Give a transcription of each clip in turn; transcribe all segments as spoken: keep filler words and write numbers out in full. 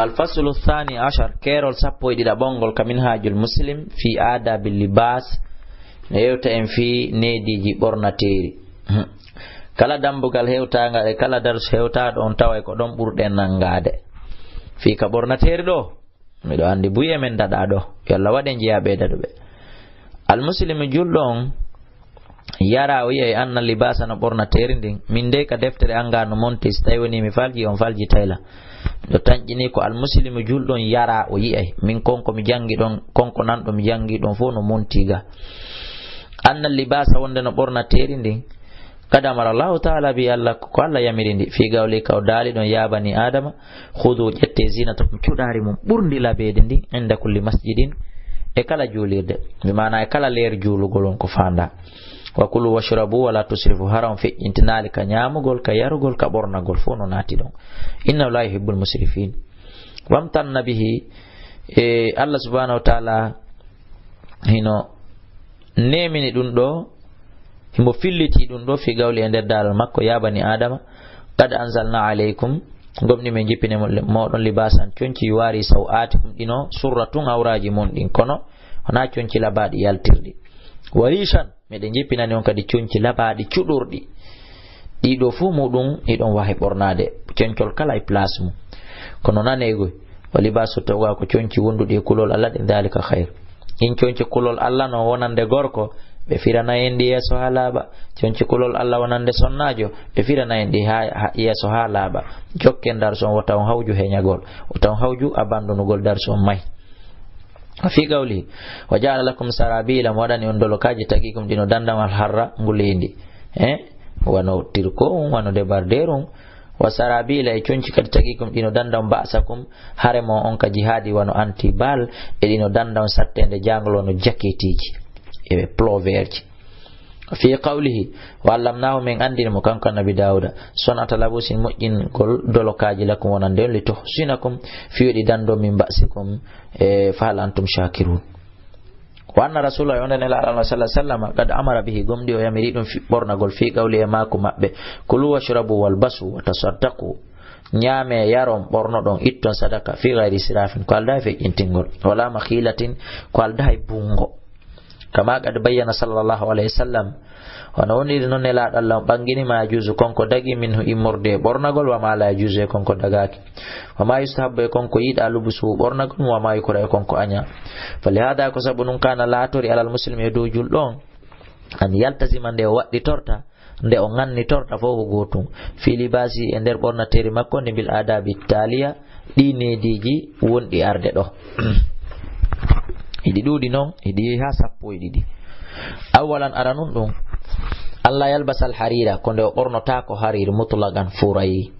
Al faslu thani ashar, keerol sappo e ɗiɗaɓol ngol ka Minhajul Muslim fi adabi libas, no yewta en fii neediiji ɓornateeri. Kala dambugal hewtaangal e kala darsu hewtaaɗo on taway ko ɗon ɓurɗen nanngaade. Fii ka ɓornateeri ɗoo, miɗo anndi buy e men daɗaa ɗoo, yo Allah waɗ en jeyaa ɓee daɗuɓe. Al muslimu julɗo on, yara o yi'ay anna libaasa no ɓornateeri ndin. Min dey ka deftere an ngaa no monti, si tawi wonii mi falji, on falji tayla. Miɗo tanƴinii ko al muslimu julɗo on yara o yi'ay. Min kon ko mi janngi ɗon, kon ko nanɗo mi janngi ɗon fow no monti ga. Anna libaasa wonde no ɓornateeri ndin. Qad amara Allahu ta'ala bi, Allah, ko Allah yamiri ndi. Fi qawli, ka o daali ɗon, ya bani Adama, khudu, ƴette, zinatakum, cuɗaari mun ɓurndi labeede ndin, inda kulli masjidin, e kala juulirde. Bi maana e kala leer juulugol on ko faanda. Wa kulu washrabu wala tusrifu, hara on feƴƴintinaali ka ñaamugol, ka yarugol, ka ɓornagol, fow no naati ɗon. Innahu la yuhibbul musrifin. Wamtanna bihi, e Allah subhanahu wa ta'ala hino neemini ɗum ɗoo, himo filliti ɗum ɗoo fi qawli, e nder daalol makko, ya bani Adama, qad anzalna alaykum, gomɗii men jippini mo-, mooɗon libasan conci, yuwari saw'atikum, ɗino surra tun awraaji mon ɗin, kono wonaa conci labaaɗi yaltirɗi. Wa rishan, meɗen jippinani on kadi conci labaaɗi cuɗorɗi. Ɗii ɗoo fow muɗum hiɗon waawi ɓornaade, concol kala e place mum. Kono nanee goy, wa libasu taqwa, ko conci wonduɗi e kulol Allah ɗin, dhalika khayr. In conci kulol Allah no wonande gorko, ɓe firana en ɗi yeeso haa laaɓa. Conci kulol Allah wonande sonnaajo, ɓe firana en ɗi haa, haa yeeso haa laaɓa. Jokken darsu on, wota on hawju heñagol, wota on hawju abandonugol darsu on may. Wa fi qawlihi, wa ja'ala lakum sarabila, mo waɗani on dolokaaji, taqikum, ɗino dandam al harra ngu leydi. Eh? Wano tirko on, wano débardeur on. Wa sarabila, e conci kadi, taqikum, ɗino dandam ba'sakum, hare mo on ka jihaadi, wano anti-balle, e ɗino dandam satteende jangol, wano jaketiiji e pulloverji. Fi qawlihi, wa allamnahu, men anndini mo, kanko Annabi Daawuda, son'ata labusin, moƴƴingol dolokaaji, lakum, wonande on, li tuhsinakum, fii yo ɗi danndon, min ba'sikum, e fa hal antum shakirun. Wa anna Rasuula, e wonde Nelaaɗo Allah sallallahu alaihi wasallam, qad amara bihi, gomɗii o yamiri ɗum fi-, ɓornagol, fi qawli, e maaku maɓɓe, kulu washrabu walbasu wa tasaddaqu, ñaame, yaron, ɓornoɗon, itton sadaka, fi ghayri israfin, ko aldaa e feƴƴintingol, wala makhilatin, ko aldaa e bunngo. Kama qad bayyana sallallahu alaihi wasallam, wano woniri non Nelaaɗo Allah on ɓanngini, ma yajuuzu, kon ko dagii, minhu, immorde e ɓornagol, wa ma la yajuuzu, e kon ko dagaaki, wa ma yustahabbu, e kon ko yiɗaa, lubusuhu, ɓornagol, wa ma yukrahu, e kon ko añaa. Fa lihada, ko sabu ɗum, kana, laatori, alal muslimi, e dow julɗo on, an yaltazima, nde o waɗɗitorta, nde o ŋannitorta fow ko gootum, fi libasi, e nder ɓornateeri makko ndi, bil adabi taliya, ɗii neediiji wonɗi arde ɗoo. Hiɗi ɗuuɗi non, hiɗi yehi haa sappo e ɗiɗi. Awwalan, aranun ɗum, alla yalbasal harira, ko nde o ɓornotaako hariri mutlaqan furay.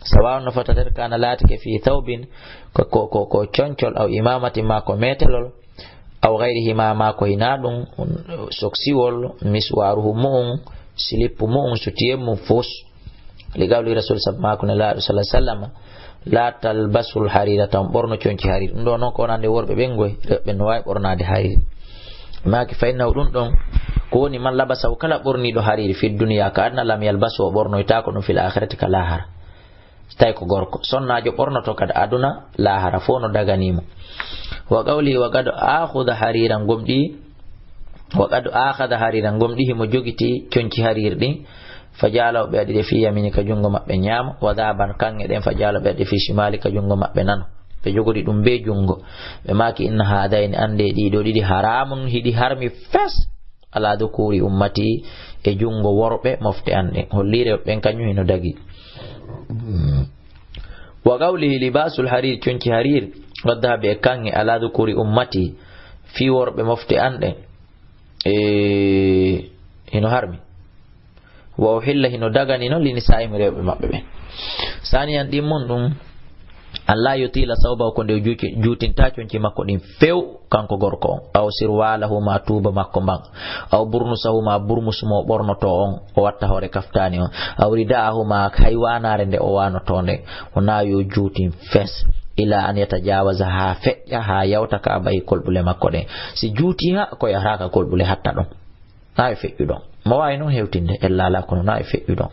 Sawa on no fota nder, kana, laatike, fi thawbin, ko, ko, ko, ko concol, aw imamatin, ma ko metelol, aw ghayrihima, ma ko hinaa ɗum, soksiwol, miswaruhu mu'un, silippu mu'un, sutiye mum, fus. Li qawli Rasul, sabu maaku Nelaaɗo sallallahu alaihi wasallam, la talbasul harira, tan ɓorno conci hariri. Ɗum ɗo noon ko wonande worɓe ɓen ngoy, rewɓe no waawi ɓornaade hariri. Maaki, fa innahu, ɗum ɗon, ko woni, man labasahu, kala ɓorniiɗo hariri, fi dunya, ka aduna, lam yalbasu, o ɓornoytaako ɗum, fil akhirati, ka laahara. Tawi ko gorko, sonnaajo ɓornoto kadi aduna, laahara fof no daganiimo. Wa qawli, wa qad akhudha hariran, gomɗi, wa qad akhadha hariran, gomɗi himo jogiti conci harir ɗin, fa ja'ala, o ɓe waɗi ɗe fi yamini, ka junngo maɓɓe ñaamo, wa dhahaban, kaŋŋe ɗen, fa ja'ala, o ɓe waɗi ɗe fi shimali, ka junngo maɓɓe nano. Ɓe jogori ɗum bee junngo. Ɓe maaki, inna hadayni, annde ɗiɗo ɗiɗi, haramun, hiɗi harmi fes, ala dhukuri ummati, e junngo worɓe mofte an ɗen. Holli rewɓe ɓen kañum hino dagi. Wa qawlihi, libasul harir, conci harir, wa dhahabi, e kaŋŋe, ala dhukuri ummati, fi worɓe mofte an ɗen. E, hino harmi. Wa uhilla, hino dagani non, li nisaa'ihim, rewɓe maɓɓe ɓen. Saniyan, ɗimmun ɗum, an la yutila sawbahu, ko nde o juuti-, juutinta conci makko ɗin few, kanko gorko on. Aw sirwalahu, ma tuuba makko mban. Aw burnusahu, ma burmusu mo ɓornoto on, o watta hoore kaftaani on. Aw rida'ahu, ma hay waanaare nde o waanoto nden. Wona yo juutin fes. Ila an yatajawaza, haa feƴƴa, haa yawta ka'bayhi, kolɓule makko ɗen. Si juuti haa, ko yahata ka kolɓule hatta ɗon. Na e feƴƴuɗon. Mo waawi noon hewtinde, ella alaa kono na e feƴƴuɗon.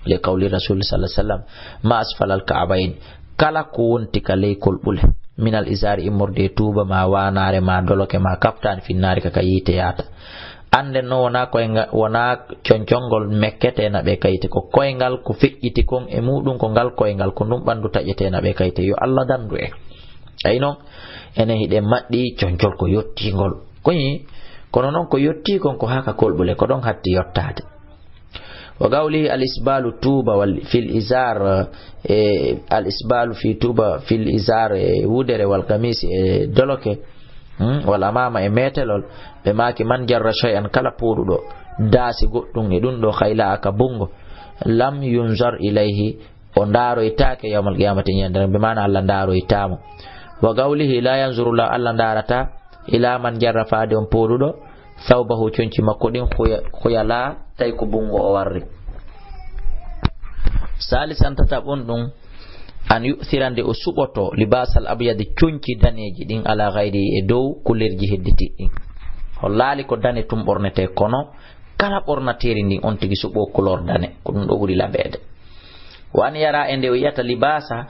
Li qawli Rasul sallallahu alaihi wasallam, ma asfalal ka'bayn, kala ko wonti ka ley kolɓule, minal izaari, immorde e tuuba, ma waanaare, ma doloke, ma kaftaani finnaari ka, ka yiite yaata. Annden noon wonaa koyngal, wonaa concol ngol mekketee naɓee kayte, ko koyngal ko feƴƴiti kon e muuɗum, ko ngal koyngal, ko ndun ɓanndu taƴetee naɓee kayte. Yo Allah danndu en. Tawi noon, enen hiɗen maɗɗii concol ko yottii ngol. Ko yi-, kono noon ko yottii kon ko haa ka kolɓule, ko ɗon hatti yottaade. Wa qawlihi al isbalu tuuba wal fil izar, e, al isbalu fi tuuba fil izar, e, wudere, wal qamisi, e, doloke, hmm, wal amama, e metelol. Ɓe maaki man jarra shay'an, kala pooɗuɗo daasi goɗɗum e ɗum ɗo, khayla, aka bungo, lam yunzar ilayhi, o ndaaroytaake yawmal qiyamati ñande, bi maana Allah ndaaroytaa mo. Wa qawlihi la yanzuru la, Allah ndaarata ila man jarra, faade on pooɗuɗo, thawbahu, conci makko ɗin, khuya-, khuyala, tawi ko bungo o warri. Salisan, tataɓon ɗum, an yu'thira, nde o suɓoto, libasal abyadi, conci daneeji ɗin, ala ghayri, e dow kulerji hedditi ɗin. Hollaali ko dane tun ɓornete, kono kala ɓornateeri ndin on tigi suɓo couleur dane, ko ɗum ɗo ɓuri laɓeede. Wa an yara, e nde o yiyata, libasa,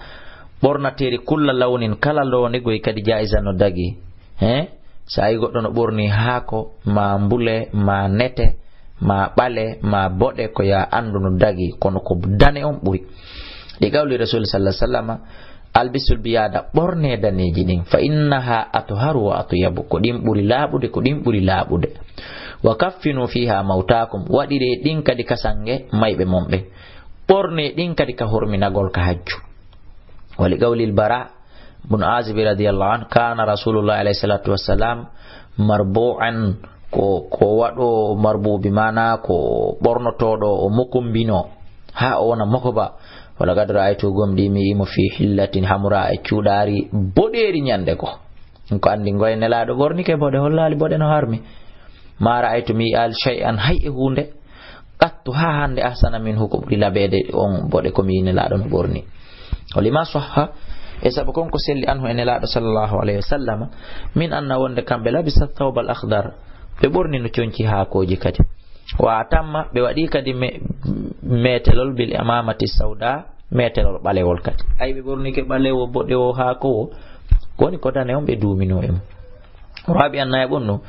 ɓornateeri, kulla lawnin, kala lownigoy kadi, jaizan, no dagi. He? So a yi goɗɗo no ɓorni haako, ma mbule, ma nete, ma ɓale, ma boɗe, ko ya anndu no dagi, kono ko dane on ɓuri. Li qawli Rasul sallallahu alaihi wasallam, albisul biyada, ɓorne daneeji ɗin, fa innaha atharu wa atyabu, ko ɗin ɓuri laaɓude, ko ɗin ɓuri laaɓude. Wa kaffinu fiha mawtakum, waɗire ɗin kadi ka sange mayɓe mon ɓen. Ɓorne ɗin kadi ka horminagol ka hajju. Wa li qawlil Bara bun Azib radiyallahu anhu, kana Rasulullah alayhi salatu wassalam marbu'an, ko, ko waɗo marbu, bi maana ko ɓornotoɗo, o mokumbino, ha o wona mokoba. Wa laqad ra'aytu, gomɗi mi yi'i mo, fi hillatin hamra, e cuuɗaari boɗeeri ñande go. Ko anndi ngoye Nelaaɗo ɓornike boɗe, hollaali boɗe no harmi. Ma ra'aytu, mi yi'aali, shay'an, hay e huunde, qattu, haa hannde, ahsana minhu, ko ɓuri laɓeede on boɗe ko mi yi'i Nelaaɗo no ɓorni. Wa lima sahha, e sabu kon ko selli, anhu, e Nelaaɗo sallallahu alayhi wa sallam, min anna, wonde kamɓe, labisa thawbal akhdar, ɓe ɓorni no conci haakooji kadi. Wa atamma, ɓe waɗi kadi me-, meetelol bil amamati sawda, meetelol ɓalewol kadi. Ay, ɓe ɓornike ɓalewo, boɗewo, haakowo, woni ko dane on ɓe duumino e mum. Rabi'an, nayaɓun ɗum,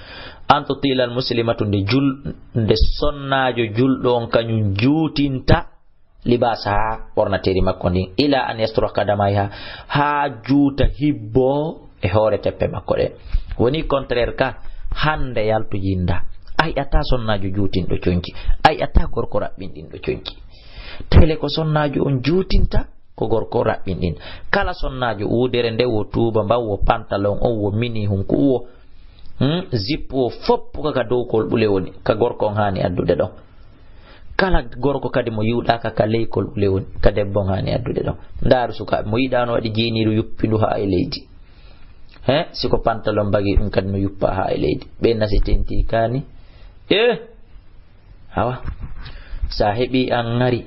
an tutila al muslimatu, nde jul-, nde sonnaajo julɗo on kañum juutinta libaasa haa ɓornateeri makko ndin, ila an yastura qadamayha, haa juuta hibbo e hoore teppe makko ɗe. Woni contraire ka, hannde yaltu jinda. Ay ata sonnaajo juutinɗo conci. Ay ata gorko raɓɓinɗinɗo conci. Tele ko sonnaajo on juutinta, ko gorko raɓɓinɗin. Kala sonnaajo, wudere nde, wo tuuba mba, wo pantalon on, wo mini hunku wo, hmm, zip wo, fof ko ka dow kolɓule woni, ka gorko on haani addude ɗon. Kala gorko kadi mo yiwɗaaka ka ley kolɓule woni, ka debbo on haani addude ɗon. Ndaaru sukaaɓe, mo yiɗaa no waɗi jiiniiru yuppi ndu haa e leydi. He, si ko pantalon mbagi ɗum kadi no yuppa haa e leydi. Ɓe nasi tenti kaani. Eh! Awa. Sa heɓi an ngari,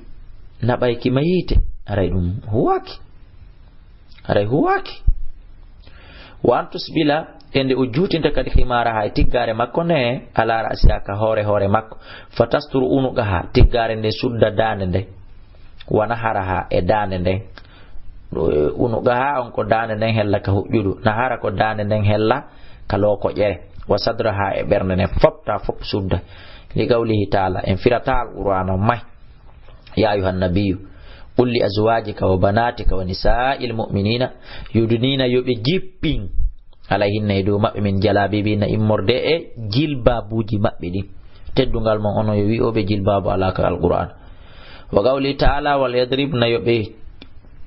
naɓayki ma yiite, aray ɗum huwaaki. Aray huwaaki. Wa an tusbila, e nde o juutinta kadi khimaaraha e tiggaare makko nde, ala ra'siha ka hoore hoore makko. Fa tasturu unuqaha, tiggaare nde sudda daande nde. Wa naharaha e daande nden. Ɗo, e, unuqaha on ko daande nden hella ka huƴƴudu. Nahara ko daande nden hella ka lookoƴere. Wa sadraha e ɓernde nden. Fop ta fop sudda. Li qawlihi ta'ala, en firata Alqur'aana on may. Ya ayyuhan nabiyyu, qul li azwajika wa banatika wa nisa'il mu'minina yudnina, yo ɓe jippin, alayhinna, e dow maɓɓe, min jalabibihinna, immorde e jilbabuuji maɓɓe ɗin. Teddungal mon, onon yo wi'ooɓe jilbabu alaa ka Alqur'aana. Wa qawli ta'ala, wal yadribna, yo ɓe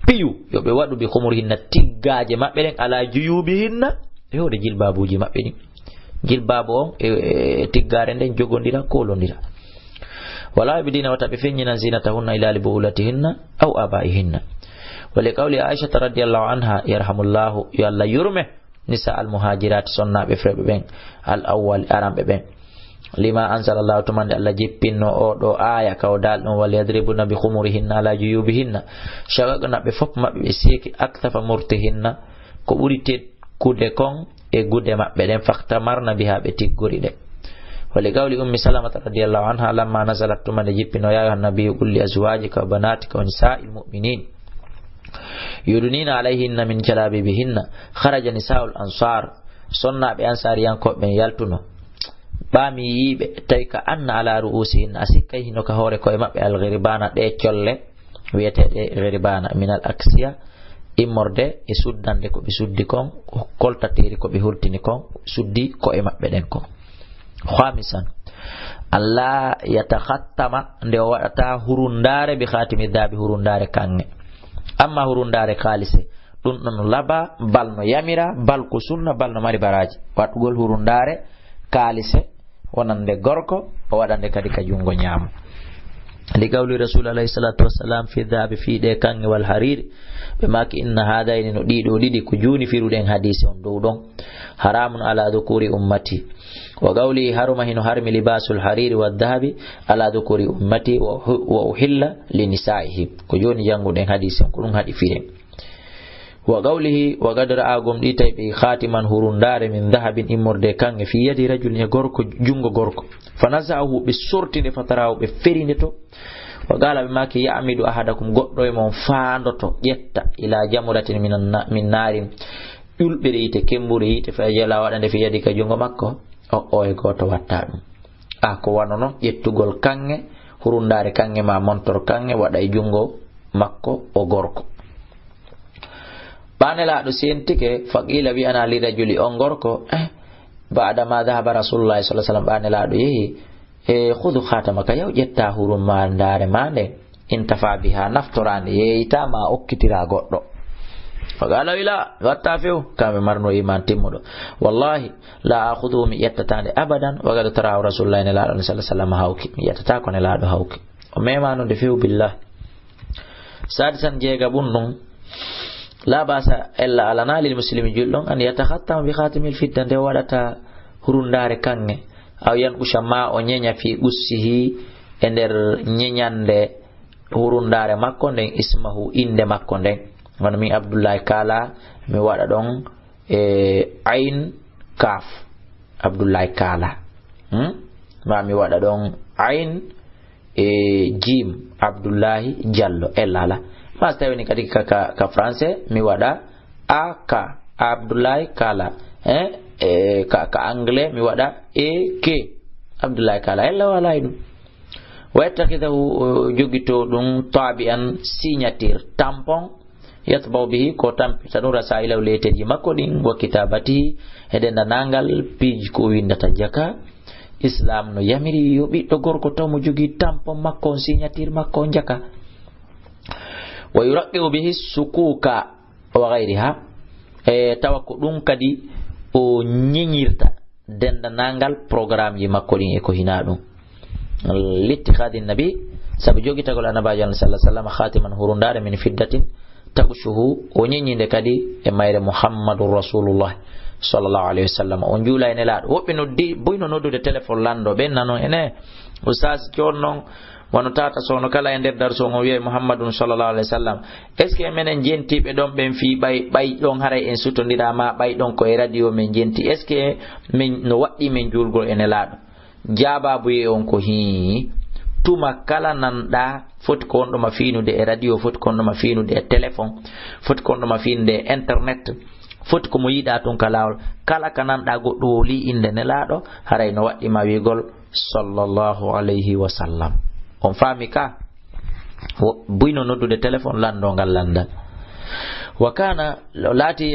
piyu, yo ɓe waɗu, bi khumurihinna, tiggaaje maɓɓe ɗen, ala juyubihinna, e hoore jilbabuuji maɓɓe ɗin. Jilbabu on e, e tiggaare nden jogondira, kolondira. Wala yubdina, wata ɓe feññinan, zinatahunna, illa li bu'ulatihinna aw aba'ihinna. Wa li qawli Aishata radiyallahu anha, yarhamullahu, yo Allah yurme, nisa al muhajirati, sonnaaɓe fewɓe ɓen, al awwal, aranɓe ɓen. Lima anzalallahu, tuma nde Allah jippinno oo ɗoo aaya, ka o daali ɗum, wal yadribna bi khumurihinna ala juyubihinna. Shaqaqna, ɓe fof maɓɓe ɓe seeki, akthafa murtihinna, ko ɓuri teddude kon e gude maɓɓe ɗen, fakhtamarna biha, ɓe tiggori ɗe. Wa li qawli ummi Salamata radiyallahu anha, lamma nazalat, tuma nde jippino, ya ayyuhan nabiyyu qul li azwajika wa banatika wa nisa'il mu'minin. Yudnina alayhinna min jalabibihinna. Kharaja nisa'ul ansar. Sonnaaɓe ansaariyankooɓe ɓen yaltuno. Ɓaa mi yi'iiɓe, tawi ka anna ala ru'usihinna, a sikkay hino ka hoore ko'e maɓɓe, al ghirbaana, ɗe colle wi'eteeɗe ghirbaana, min al aksiya, immorde e suddande ko ɓe suddi kon, koltateeri ko ɓe hultini kon, suddi ko'e maɓɓe ɗen kon. Khamisan, alla yatakhattama, nde o waɗata hurundaare, bi khatimi dhahabi, hurundaare kaŋŋe. Amma hurundaare kaalise, ɗum ɗon laba, bal no yamira, bal ko sunna, bal no mari baraaji. Waɗugol hurundaare kaalise, wonande gorko, o waɗande kadi ka junngo ñaamo. Li qawli Rasul alayhi salatu wassalam fi dhahabi, fii ɗe kaŋŋe, wal hariri, ɓe maaki, inna hadayni, no ɗiɗo ɗiɗi, ko juuni firuɗen hadiisi on dow ɗon, haramun ala dhukuri ummati. Wa qawli, haruma, hino harmi, libasul hariri wa dhahabi ala dhukuri ummati wa uhi-, wa uhilla li nisaihi. Ko jooni jannguɗen hadiisi on, ko ɗum haɗi firen. Wa qawlihi, wa qad ra'a, gom ɗi tawi ɓe khatiman, hurundaare, min dhahabin, immorde kaŋŋe, fi yadi rajulin, e gorko, junngo gorko. Fa naza'ahu, ɓe sorti nde, fa tarahu, ɓe feri nde to. Wa qala, ɓe maaki, ya'midu ahadakum, goɗɗo e mon faandoto, ƴetta, ila jamratin min anna-, min narin, ƴulɓere yiite, kemmbure yiite, fa yaj'ala, waɗa nde, fi yadi, ka junngo makko, o, o e gooto watta ɗum. A, ko wano non ƴettugol kaŋŋe, hurundaare kaŋŋe ma montor kaŋŋe, waɗa e junngo makko, o gorko. Ɓaa Nelaaɗo sentike, fa qila, wi'ana li rajuli, on gorko, eh, ba'da ma dhahaba Rasulullahi sallallahu alaihi wasallam, ɓaa Nelaaɗo yehi, e, khudhu khatamaka, yaw ƴetta hurundaare ma nden, intafa biha, naftora nde, yeeyita ma okkitira goɗɗo. Fa qala, ila, watta few, kamɓe marno iman timmuɗo. Wallahi, la akhudhu, mi ƴettata nde abadan, wa qad tarahu Rasulullahi, Nelaaɗo sallallahu alaihi wasallam hawki, mi ƴettata ko Nelaaɗo hawki. O memano nde few, billah. Sadisan, jeegaɓun ɗum, la ba'sa, ella alana, lil muslimi, julɗo on, an yatakhattama bi khatimil fidda, nde o waɗata hurundaare kaŋŋe, aw yanqusha, ma o ñeña, fi qussihi, e nder ñeñande hurundaare makko nden, ismahu, innde makko nden. Wano min Abdullahi Kala, mi waɗa ɗon e ayn kaf, Abdullahi Kala. Hmm? Ma mi waɗa ɗon ayn e jim, Abdullahi Jallo, ella ala. Ma so tawi ni kadi ka, ka, ka français, mi waɗa A K, Abdullahi Kala. Eh? E ka, ka anglais, mi waɗa A K, Abdullahi Kala. Ella wala e ɗum. Wa yattakhidahu, o jogito ɗum, tabi'an, signature, tampon, yatba'u bihi, ko tampita ɗum, rasailahu, leeteeji makko ɗin, wa kitabatihi, e dendanangal piiji ko windata jaka. Islam no yamiri yo ɓiɗɗo gorko taw mo jogii tampon makko on, signature makko on jaka. Wa yuraqqiqu bihi sukuka wa ghayriha. E tawa ko ɗum kadi o ñeñirta dendanangal programmeji makko ɗin e ko hina ɗum. Littikhadi nabi, sabu jogitagol annabajo Allah sallallahu alaihi wasallam, khatiman, hurundare, min fiddatin, taqshuhu, o ñeñi nde kadi e mayre Muhammadur Rasulullah sallallahu alaihi wasallam. O juula e Nelaaɗo. Woɓɓe noddi, buyno noddude téléphone lanndo, ɓen nano ene, Oustaz, jooni non, wano tata sono kala e nder darsu on, o wi'ay Muhammadun sallallahu alaihi wasallam. Est-ce que menen jentiiɓe ɗon ɓen fii ɓay, ɓay ɗon haray en sutondira ma ɓay ɗon ko e radio men jenti? Est-ce que min, no waɗɗii men juulgol e Nelaaɗo? Jaabaabu ye on ko hii. Tuma kala nanɗaa, foti ko wonɗo ma fiinude e radio, foti ko wonɗo ma fiinude e téléphone, foti ko wonɗo ma fiinude e internet, foti ko mo yiɗaa tun ka laawol. Kala ka nanɗaa goɗɗo woo lii innde Nelaaɗo, haray no waɗɗii ma wi'gol sallallahu alayhi wa sallam. On faami ka? Wo-, buyno noddude téléphone lanndoo ngal lanndal. Wa kana, o laati,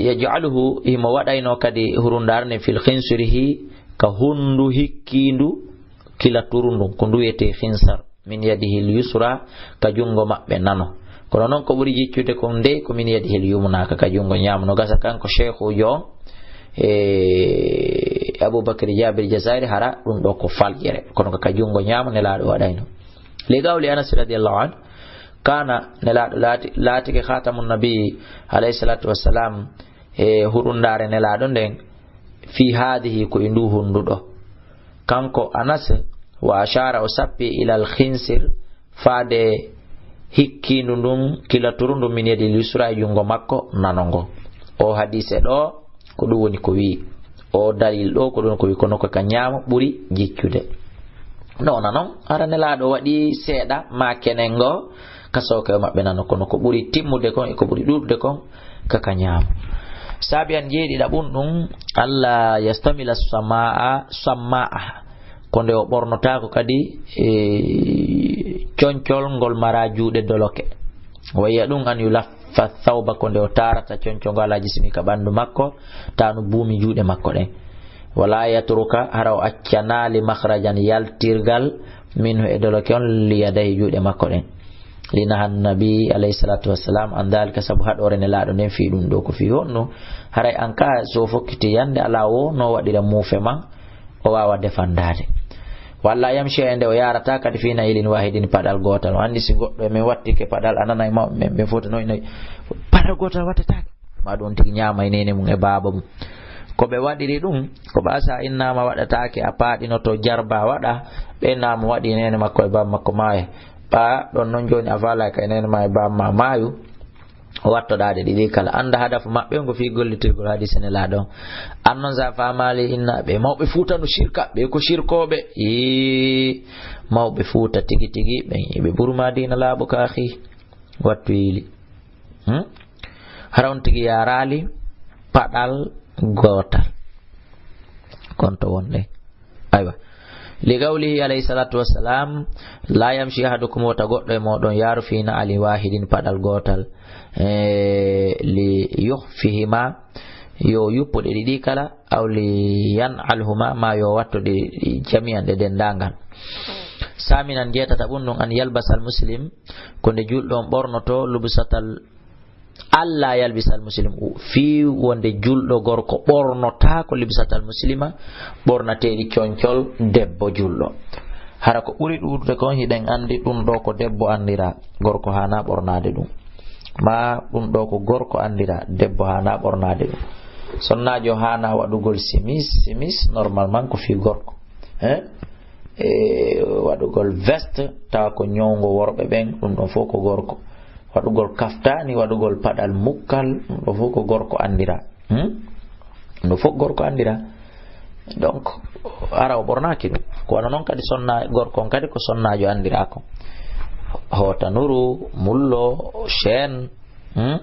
yaj'aluhu, himo waɗayno kadi hurundaare nden, fil khinsirihi, ka hunndu hikkiindu, kila turu ndun, ko ndu wi'etee khinsar, min yadihil yusra, ka junngo maɓɓe nano. Kono non ko ɓuri jiccude kon dey ko min yadihil yumna, ka, ka junngo ñaamo. No gasa kanko sheikhujo on, e Abubakar Jabir Jazairi, hara ɗum ɗo ko faljere, kono ka, ka junngo ñaamo Nelaaɗo waɗayno. Li qawli Anas radiyallahu anhu, kana, Nelaaɗo laati, laatike khatamun nabi alayhi salatu wassalam, e hurundaare Nelaaɗo nden, fi hadihi, ko e ndu hunndu ɗo. Kanko Anas, wa ashara, o sappi, ilal khinsir, faade hikkiindu ndun, kila turu ndun, min yadil yusra, e junngo makko nano ngo. O hadiise ɗo, ko ɗum woni ko wi'i. O dalil ɗo, ko ɗum ko wi'i, kono ko ka ñaamo ɓuri jiccude. Noona non, hara Nelaaɗo waɗi seeɗa, ma kenen ngo, ka sookewo maɓɓe nano, kono ko ɓuri timmude kon e ko ɓuri ɗuuɗude kon ka ka ñaamo. Saabi an jeeɗiɗa ɓun ɗun, alla yastamila samaa, samaa, ko nde o ɓornotaako kadi e, concol ngol mara juuɗe doloke. Wayya ɗun an yulaffa thawba, ko nde o taarata concol ngol alaa jismi ka ɓanndu makko, taanu buumi juuɗe makko ɗen. Wala yatruka, hara o accanaali makhrajan, yaltirgal, minhu, e doloke on, li yadayhi, juuɗe makko ɗen. Li naha nabi alayhi salatu wassalam an dhalika, sabu haɗore Nelaaɗo nden fii ɗun ɗoo. Ko fii honɗun? Haray an ka so fokkiti yande alaa wo no waɗira muufe man, o waawa defandaade. Walla yamshi, e nde o yaarata kadi fii na'ilin wahidin, paɗal gootal. O anndi si goɗɗo e men wattike paɗal, a nanay mawɓe men ɓen fof to noy noy, paɗal gootal wattataake. Ma ɗun tigi ñaama e neene mum e baaba mum. Ko ɓe waɗiri ɗun, ko ɓe asa innaama waɗataake, a paaɗinoto jarba waɗa, ɓe innaama waɗi neene makko e baaba makko maaya. Ɓa ɗon non jooni a faalay ka e neene ma e baaba ma maayu, o wattoɗaa ɗe ɗiɗi kala. Annda hadafu maɓɓe ngo fii gollitirgol hadiise Nelaaɗo on. An non sa faamaali inna ɓe mawɓe Fuuta no shirka, ɓe ko shirkooɓe. Ii, mawɓe Fuuta tigi tigi, ɓen ɓe ɓuri ma diina laaɓuka, akhi. Wattu yiili. Hmm? Hara on tigi yaaraali paɗal gootal. Kon to wonɗen. Aywa. Li qawlihi alayhi salatu wassalam, la yamshi ahadukum, wota goɗɗo e moɗon yaaru fii na'alin wahidin, paɗal gootal. E, li yukhfihima, yo yuppu ɗe ɗiɗi kala, aw li yan'alhuma, ma yo wattu ɗe jami'an ɗe denndaangal. Saminan, jeetata ɓun ɗun, an yalbasal muslim, ko nde julɗo on ɓornoto lubsatal, alla yalbisal muslim, fii wonde julɗo gorko ɓornotaako libsatal muslima, ɓornateeri concol debbo julɗo. Hara ko ɓuri ɗuuɗude kon, hiɗen anndi ɗun ɗoo ko debbo anndira, gorko haana ɓornaade ɗun. Ma ɗun ɗoo ko gorko anndira, debbo haana ɓornaade ɗun. Sonnaajo haana waɗugol simis, simis normalement ko fii gorko. Hein? E waɗugol veste, tawa ko ñowngo worɓe ɓen, ɗun ɗon fof ko gorko. Waɗugol kaftaani, waɗugol paɗal mukkal, ɗun ɗon fof ko gorko anndira. Hmm? Ɗun ɗon fof gorko anndira. Donc, hara o ɓornaaki ɗun. Ko wano non kadi sonna-, gorko on kadi ko sonnaajo anndiraako. Hootanuru, mullo, chaîne, hmm?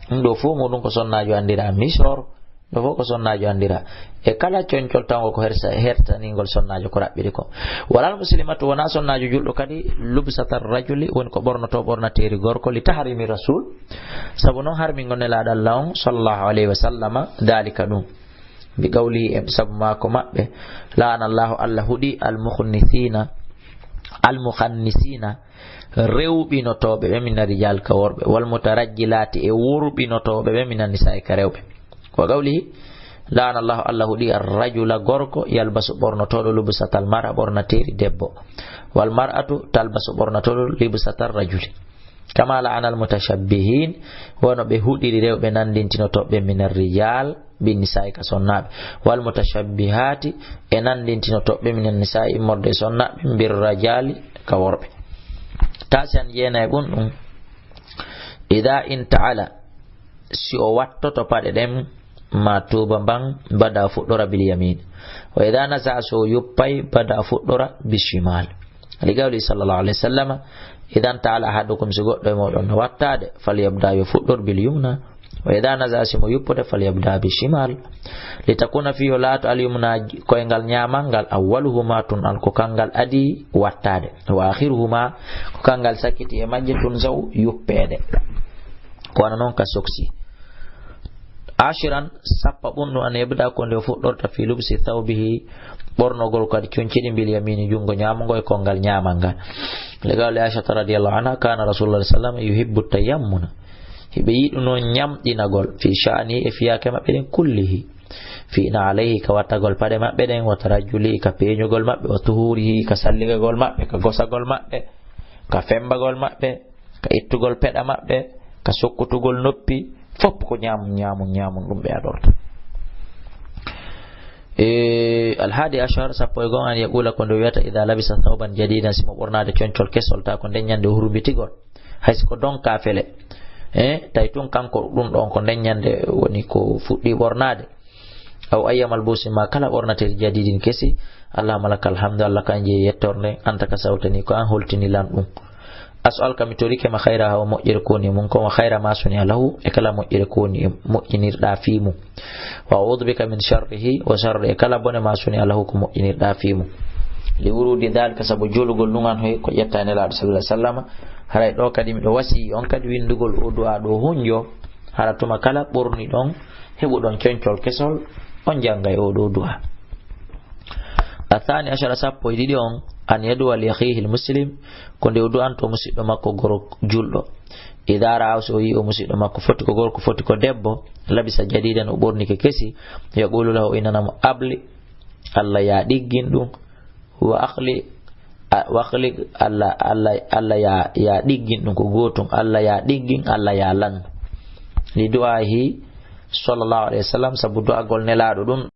Ɗun ɗoo fof muɗum ko sonnaajo anndira. Misor, ɗo fof ko sonnaajo anndira. E kala concol tawngo ko hersa-, hertaningol sonnaajo ko raɓɓiɗi ko. Walal muslimatu, wonaa sonnaajo julɗo kadi, lubsatar rajuli, woni ko ɓornoto ɓornateeri gorko, li tahrimi rasul, sabu non harmingol Nelaaɗo Alla on, sallallahu alayhi wa sallama, daalika ɗun. Bi qawlihi, e sabu maako maɓɓe, la'ana Allahu, Alla huɗi, al-mukhnisiina, al-mukhannisina, rewɓinotooɓe ɓe mina rijal ka worɓe, wal mutarajjilaati, e worɓinotooɓe ɓe mina nisaa'i ka rewɓe. Wa qawlihi, la'ana Allahu, Alla huɗi, ar-rajula, gorko, yalbasu, ɓornotooɗo, lubsatal mar'a, ɓornateeri debbo, wal mar'atu talbasu, ɓornotooɗo, lubsatar rajuli. Kama la'ana al-mutashabbihin, wano ɓe huɗiri rewɓe nanndintinotooɓe mina rijal, bin nisaa'i, ka sonnaaɓe. Wal mutashabbihaati, e nanndintinotooɓe mina nisaa'i, immorde e sonnaaɓe, bir rajali, ka worɓe. Tasi'an, jeenay ɓun ɗun. Ida inta'ala, si o wattoto paɗe ɗen, ma tuuba mban, bada fuɗɗora bil yamin. Wa ida naza'a, si o yuppay, bada fuɗɗora bil shimal. Li qawli sallallahu alayhi wa sallama, idan ta'ala ahadukum, si goɗɗo e moɗon no wattaade, falyabda, yo fuɗɗor bil yumna, wa idan naza'a, si mo yuppude, falyabda bil shimal. Li takuna fii, yo laato al yumna, koyngal ñaamal ngal, awwaluhuma, tun al ko kangal adi wattaade, wa akhiruhuma, ko kangal sakkiti e majje, tun zaw, yuppeede. Ko wano non ka soksi. Ashiran, sappa ɓun ɗun, an yabda, ko nde o fuɗɗorta, fi lubsi thawbihi, ɓornogol kadi conci ɗin, bil yamini, junngo ñaamo ngo e konngal ñaamal ngal. Li qawli Aishata radiyallahu anha, kana rasulullah sallallahu alaihi wasallam yuhibbu tayammuna. Hiɓe yiɗuno ñamɗinagol, fi sha'ni, e fiyaake maɓɓe ɗen, kullihi. Fi na'alayhi, ka wattagol paɗe maɓɓe ɗen, wa tarajjuli, ka peeñugol maɓɓe, wa tuhurihi, ka salligagol maɓɓe, ka gosagol maɓɓe, ka fembagol maɓɓe, ka ittugol peɗa maɓɓe, ka sokkutugol noppi, fof ko ñaamum, ñaamum, ñaamum ɗum ɓe adorta. E, alhaadi ashar, sappo e go'o, an yaqula, ko nde wiyata, ida labisa thawban jadidan, si mo ɓornaade concol kesol, ta ko nden ñande o hurmbitigol. Hay si ko donka fele. E, tawi tun kanko ɗum ɗon ko nden ñande woni ko fuɗɗi ɓornaade. Aw ayya malbusin, ma kala ɓornateeri jadidin kesi. Allahumma lakal hamdu, Allah kan jeyi yettornde, anta ka sawtani, ko an holtini lan ɗum. أسألك, mi torike ma, خيرها, o moƴƴere ko woni e mum kon, وخير ما صنع له, e kala moƴƴere ko woni e, moƴƴinirɗa fii mum. وأعوذ بك من شره وشر, e kala bone ma صنع له, ko moƴƴinirɗa fii mum. لورود ذلك, sabu jolugol ɗun an hoy ko ƴetta e Nelaaɗo صلى الله عليه وسلم. Haray ɗoo kadi miɗo wasiyii on kadi winndugol oo du'aa ɗoo hunjo, hara tuma kala ɓorniɗon, heɓuɗon concol kesol, on janngay oo ɗoo du'aa. الثاني عشر, sappo e ɗiɗi on, أن يدعو لأخيه المسلم, ko nde o du'antoo musiɗɗo makko goro julɗo. إذا رآه, si o yi'ii o musiɗɗo makko, foti ko gorko, foti ko debbo, لبس جديدا, o ɓornike kesi, يقول له, o innana mo, أبلي, Alla yaa ɗiggin ɗun, وأقلي, a-, وأقلق, Alla, Alla, Alla yaa, yaa ɗiggin ɗun, ko gootun, Alla yaa ɗiggin, Alla yaa lannu. لدعائه صلى الله عليه وسلم, sabu du'agol Nelaaɗo ɗun.